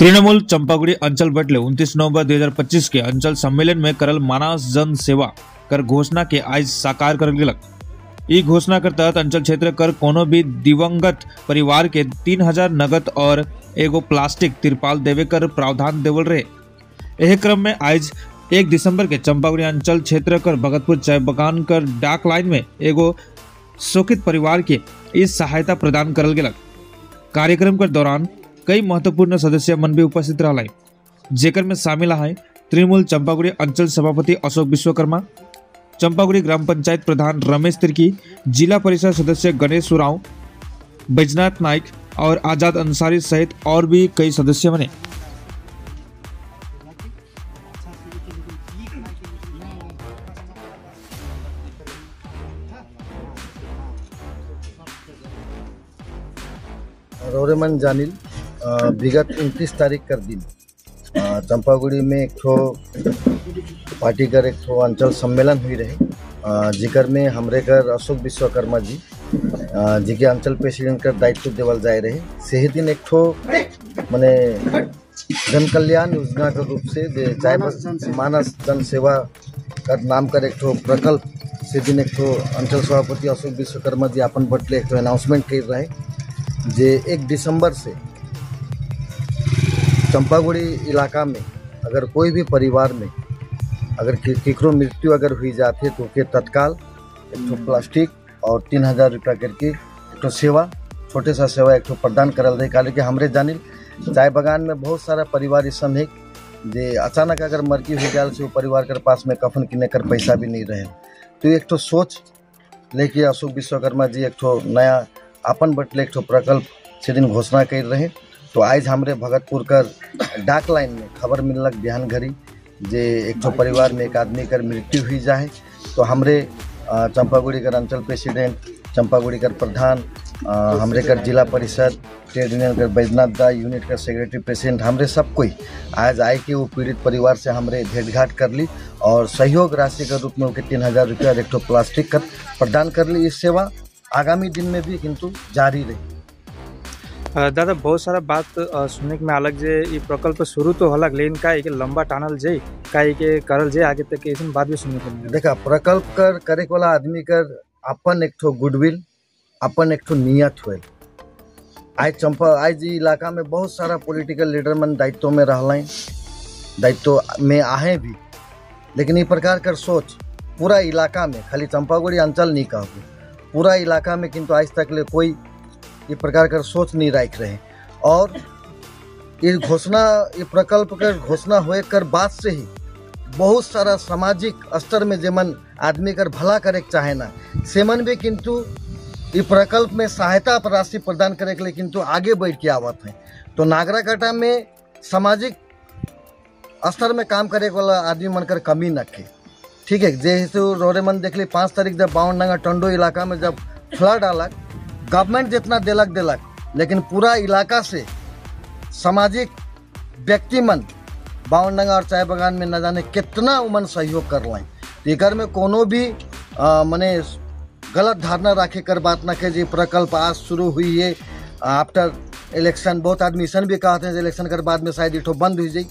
तृणमूल चंपागुड़ी अंचल बटले 29 नवंबर 2025 के अंचल सम्मेलन में करल मानस जन सेवा कर घोषणा के आज साकार कर गेलक। ई घोषणा के तहत अंचल क्षेत्र कर कोनो भी दिवंगत परिवार के 3000 नगद और एगो प्लास्टिक तिरपाल देवे कर प्रावधान देवल रहे। एही क्रम में आज 1 दिसंबर के चंपागुड़ी अंचल क्षेत्र कर भगतपुर चाय बगान कर डाक लाइन में एगो शोकित परिवार के इस सहायता प्रदान करल गेलक। कार्यक्रम के दौरान कई महत्वपूर्ण सदस्य मन भी उपस्थित रहा, जेकर में शामिल है तृणमूल चंपागुड़ी अंचल सभापति अशोक विश्वकर्मा, चंपागुड़ी ग्राम पंचायत प्रधान रमेश तिर्की, जिला परिषद सदस्य गणेश उरांव, बैजनाथ नाइक और आजाद अंसारी सहित और भी कई सदस्य बने। रौरेमन जानिल विगत 29 तारीख कर दिन चंपागुड़ी में एक ठो पार्टी कर एक ठो अंचल सम्मेलन हुई रहे, जिकर में हमरे कर अशोक विश्वकर्मा जी जी के अंचल प्रेसिडेंट कर दायित्व देवल जाए रहे। से दिन एक ठो माने जन कल्याण योजना के रूप से चाहे मानस जन सेवा कर नाम कर एक ठो प्रकल्प से दिन एक ठो अंचल सभापति अशोक विश्वकर्मा जी अपन बटले एक ठो अनाउंसमेंट कर रहे जे 1 दिसंबर से चंपागुड़ी इलाका में अगर कोई भी परिवार में अगर केकरो मृत्यु अगर हुई जाते तो के तत्काल एक ठो प्लास्टिक और 3000 रुपया करके एक ठो सेवा, छोटे सा सेवा एक ठो प्रदान करल रहे। काले कि हमरे जानिल चाय बगान में बहुत सारा परिवार ऐसा है जे अचानक अगर मरकी हो जाए से वो परिवार के पास में कफन किने कर पैसा भी नहीं रहे। तो एक ठो सोच लेके अशोक विश्वकर्मा जी एक ठो नया अपन बटले एक ठो प्रकल्प से दिन घोषणा कर रहे। तो आज हमरे भगतपुर कर डाक लाइन में खबर मिलक बिहान घड़ी जे एक ठो परिवार में एक आदमी कर मृत्यु हुई जाए तो हमरे चंपागुड़ी कर अंचल प्रेसिडेंट, चंपागुड़ी कर प्रधान, हमरे कर जिला परिषद ट्रेड यूनियन कर बैजनाथ दा, यूनिट कर सेक्रेटरी प्रेसिडेंट, हमरे सब कोई आज आए के वो पीड़ित परिवार से हमरे भेंटघाट कर ली और सहयोग राशि के रूप में उनके 3000 रुपया और एक ठो प्लास्टिक कर प्रदान कर ली। इस सेवा आगामी दिन में भी किंतु जारी रही। दादा बहुत सारा बात सुने में अलग जे ये प्रकल्प शुरू तो हलक लेकिन का एक लंबा टानल जे का के करल जे आगे तक ऐसी बात भी सुनने को मिला। देखा प्रकल्प कर करे वाला आदमी कर अपन एक ठो गुडविल, अपन एक ठो नियत हुए। आज आज इलाका में बहुत सारा पॉलिटिकल लीडर मन दायित्व में रहल, दायित्व में आहे भी, लेकिन ये प्रकार कर सोच पूरा इलाका में खाली चंपागुड़ी अंचल नहीं कहू, पूरा इलाका में किंतु आज तक ले कोई ये प्रकार का सोच नहीं रख रहे। और ये घोषणा, ये प्रकल्प कर घोषणा हुए कर बाद से ही बहुत सारा सामाजिक स्तर में जेमन आदमी कर भला करे चाहे ना सेमन भी किंतु ये प्रकल्प में सहायता राशि प्रदान करे के लिए किंतु आगे बढ़ के आवत है। तो नागराकाटा में सामाजिक स्तर में काम करे वाला आदमी मन कर कमी न खे, ठीक है। जैसे रोरे मन देख ली 5 तारीख जब बावनडंगा टंडो इलाका में जब फ्लड आलक, गवर्नमेंट जितना दिलक दिलक लेकिन पूरा इलाका से सामाजिक व्यक्ति मन बावनडंगा और चाय बगान में न जाने कितना उमन सहयोग कर रहे। तो एकर में कोनो भी मने गलत धारणा रखे कर बात न के जी प्रकल्प आज शुरू हुई है आफ्टर इलेक्शन। बहुत आदमी ऐसा भी कहते हैं इलेक्शन कर बाद में शायद इठो बंद हो जाए।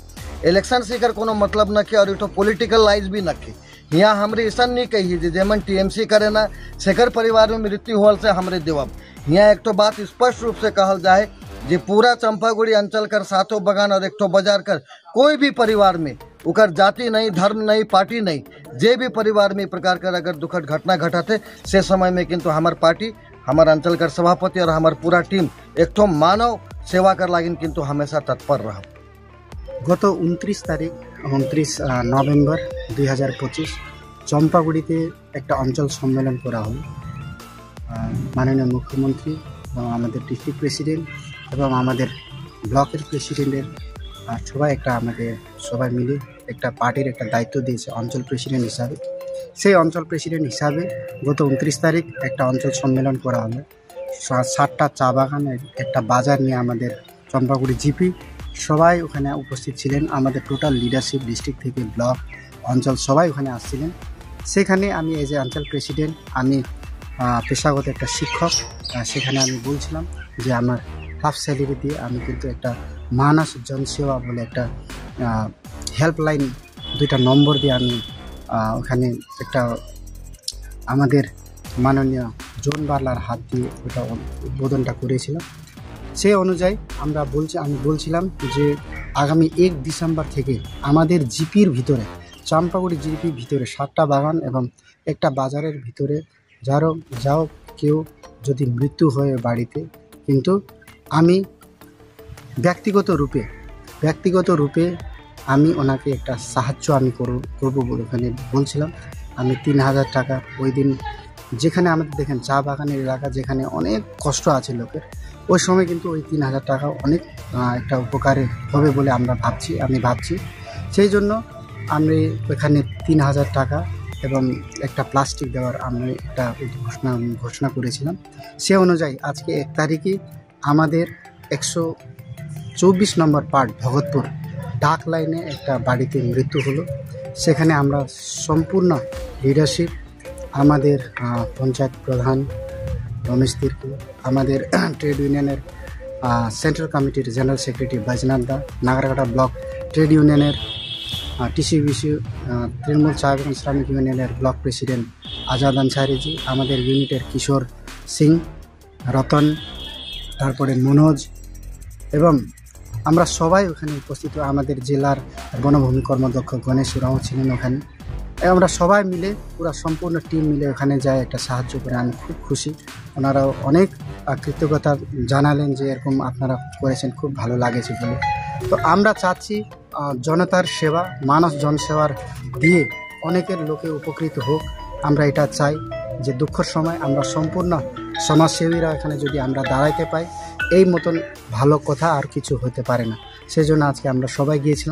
इलेक्शन से एकर कोनो मतलब न के और इठो पॉलिटिकल लाइज भी न के। यहाँ हमरे ऐसा नहीं कही जे जेमन टीएमसी करे ना सेकर परिवार में मृत्यु होल से हमरे देवब। यहाँ एक तो बात स्पष्ट रूप से कहल जाए जे पूरा चंपागुड़ी अंचल कर सातों बगान और एक तो बाजार कर कोई भी परिवार में उकर जाति नहीं, धर्म नहीं, पार्टी नहीं, जे भी परिवार में प्रकार कर अगर दुखद घटना घटाते से समय में किंतु हमार पार्टी, हमार अंचल कर सभापति और हमार पूरा टीम एक तो मानव सेवा कर लागिन किंतु हमेशा तत्पर रहा। गत 29 तारीख 29 नभेम्बर 2025 চম্পাগুড়িতে একটা অঞ্চল সম্মেলন করা হলো। মাননীয় মুখ্যমন্ত্রী এবং আমাদের ডিস্ট্রিক্ট প্রেসিডেন্ট এবং আমাদের ব্লকের প্রেসিডেন্টের সবাই একটা আমাদের সবাই মিলে একটা পার্টির একটা দায়িত্ব দিয়েছে অঞ্চল প্রেসিডেন্ট হিসাবে। সেই অঞ্চল প্রেসিডেন্ট হিসাবে গত 29 তারিখ একটা অঞ্চল সম্মেলন করা হলো। 7টা চা বাগান একটা বাজার নিয়ে আমাদের চম্পাগুড়ি জিপি সবাই ওখানে উপস্থিত ছিলেন। আমাদের টোটাল লিডারশিপ ডিস্ট্রিক্ট থেকে ব্লক অঞ্চল সবাই ওখানে আসছিলেন। সেখানে আমি এজ এ অঞ্চল প্রেসিডেন্ট, আমি পেশাগত একটা শিক্ষক, সেখানে আমি বলছিলাম যে আমার হাফ স্যালারি দিয়ে আমি কিন্তু একটা মানস জনসেবা বলে একটা হেল্পলাইন দুইটা নম্বর দিয়ে আমি ওখানে একটা আমাদের মাননীয় জোন বার্লার হাত দিয়ে ওটা উদ্বোধনটা করেছিলাম। সেই অনুযায়ী আমি বলছিলাম যে আগামী 1 ডিসেম্বর থেকে আমাদের জিপির ভিতরে, চাম্পাগুড়ি জিপির ভিতরে 7টা বাগান এবং একটা বাজারের ভিতরে যাও কেউ যদি মৃত্যু হয় বাড়িতে, কিন্তু আমি ব্যক্তিগত রূপে আমি ওনাকে একটা সাহায্য আমি করব বলে ওখানে বলছিলাম। আমি 3,000 টাকা ওই দিন, যেখানে আমাদের দেখেন চা বাগানের এলাকা, যেখানে অনেক কষ্ট আছে লোকের, ওই সময় কিন্তু ওই 3,000 টাকা অনেক একটা উপকারে হবে বলে আমি ভাবছি। সেই জন্য আমি ওইখানে 3,000 টাকা এবং একটা প্লাস্টিক দেওয়ার আমি একটা ঘোষণা করেছিলাম। সে অনুযায়ী আজকে 1 তারিখে আমাদের 124 নম্বর পার্ট ভগতপুর ডাক লাইনে একটা বাড়িতে মৃত্যু হলো। সেখানে আমরা সম্পূর্ণ লিডারশিপ, আমাদের পঞ্চায়েত প্রধান রমেশ তির্কি, আমাদের ট্রেড ইউনিয়নের সেন্ট্রাল কমিটির জেনারেল সেক্রেটারি বৈজনাথ দা, নাগরাকাটা ব্লক ট্রেড ইউনিয়নের টিসিবিসি তৃণমূল চা বাগান শ্রমিক ইউনিয়নের ব্লক প্রেসিডেন্ট আজাদ আনসারিজি, আমাদের ইউনিটের কিশোর সিং, রতন, তারপরে মনোজ, এবং আমরা সবাই ওখানে উপস্থিত। আমাদের জেলার বনভূমি কর্মদক্ষ গণেশ উরাও ছিলেন ওখানে। আমরা সবাই মিলে পুরো সম্পূর্ণ টিম মিলে ওখানে যায় একটা সাহায্য করে আমি খুব খুশি। ওনারাও অনেক কৃতজ্ঞতা জানালেন যে এরকম আপনারা করেছেন, খুব ভালো লাগেছে বলে। তো আমরা চাচ্ছি জনতার সেবা, মানস জনসেবার দিয়ে অনেকের লোকে উপকৃত হোক, আমরা এটা চাই যে দুঃখের সময় আমরা সম্পূর্ণ সমাজসেবীরা এখানে যদি আমরা দাঁড়াইতে পাই, এই মতন ভালো কথা আর কিছু হতে পারে না। সেই জন্য আজকে আমরা সবাই গিয়েছিলাম।